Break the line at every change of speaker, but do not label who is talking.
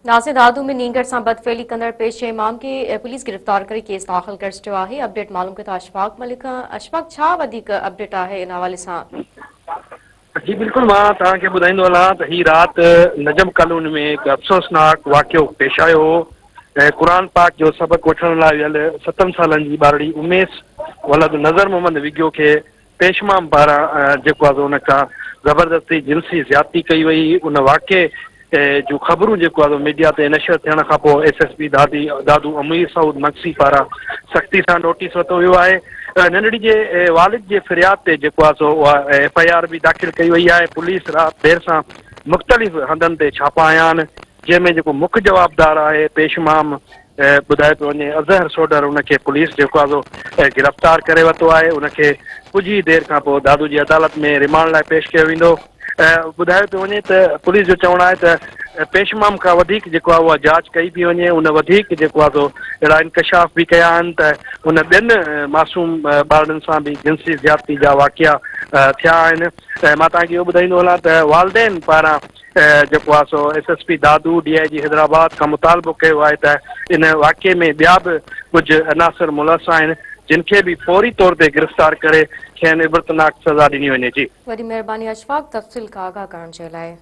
ناصر دادو ۾ نينگر سان بدفعلي ڪندڙ پيش امام کي پوليس گرفتار ڪري ڪيس داخل ڪري ڇڏيو آهي، اپڊيٽ معلوم ڪيو ٿا اشفاق ملڪ کان، اشفاق ڇا وڌيڪ اپڊيٽ آهي ان حوالي سان؟
جي بلڪل مان توهان کي ٻڌائيندو هلان ته هي رات نجم ڪالوني ۾ هڪ افسوسناڪ واقعو پيش آيو هو ۽ قرآن پاڪ جو سبق وٺڻ لاء ويل ستن سالن جي ٻارڙي اميس ولد نظر محمد وگهيو کي پيشمام پاران جيڪو آهي سو ان کان زبردستي جنسي زيادتي ڪئي وئي ان واقعي جون خبرون جيڪو آهي سو ميڊيا تي نشر ٿيڻ کان پوء ايس ايس پي دادي دادو امير سعود مگسي پاران سختي سان نوٽيس ورتو ويو آهي ننڍڙي جي والد جي فرياد تي جيڪو آهي سو اها ايف I R به داخل ڪئي وئي آهي پوليس رات دير سان مختلف هنڌن تي ڇاپا هنيا آهن جنهن ۾ جيڪو مک جوابدار آهي پيشمام ٻڌايو پيو وڃي اظهر سوڍر ان کي پوليس جيڪو آهي سو گرفتار ڪري ورتو آهي ان کي ڪجهه ئي دير کان پوء دادو جي عدالت ۾ ريمانڊ لاء پيش ڪيو ويندو ٻڌايو پيو وڃي ته پوليس جو چوڻ آهي ته پيشمام کان وڌيڪ جيڪو آهي اها جاچ ڪئي پئي وڃي ان وڌيڪ جيڪو آهي سو اهڙا انڪشاف به ڪيا آهن ته ان ٻين معصوم ٻارڙن سان به جنسي زيادتي جا واقعا ٿيا آهن مان توهان کي اهو ٻڌائيندو هلان ته والدين پاران جيڪو آهي سو S S P Dadu D I G Hyderabad کان مطالبو ڪيو آهي ته ان واقعي ۾ ٻيا به ڪجهه عناصر ملوث آهن جن کي به فوري طور تي گرفتار ڪري کين عبرتناڪ سزا ڏني وڃي جي.
وڏي مهرباني اشفاق تفصيل کان آگاهه ڪرڻ جي لاء.